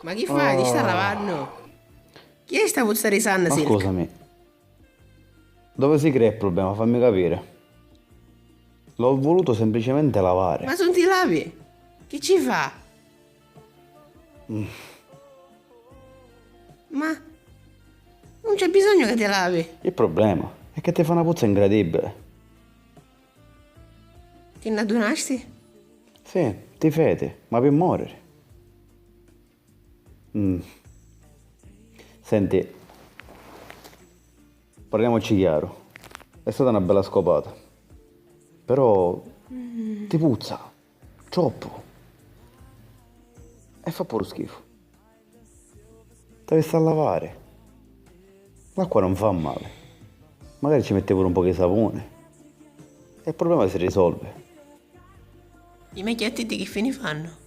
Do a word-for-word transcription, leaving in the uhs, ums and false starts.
Ma chi fai? Ti sta lavannu? Chi è sta puzza di sanna, Silk? Ma scusami, dove si crea il problema? Fammi capire. L'ho voluto semplicemente lavare. Ma se non ti lavi, chi ci fa? Ma non c'è bisogno che ti lavi. Il problema è che ti fa una puzza incredibile. Ti n'addunasti? Sì, ti feti, ma pi moriri. Mm. Senti, parliamoci chiaru. È stata una bella scopata. Però ti puzza. Troppu. E fa puru schifu. T'avissi a lavare. L'acqua non fa male. Magari ci metti pure un poco di sapone. E il problema si risolve. I me chiatti di chi fini fanno?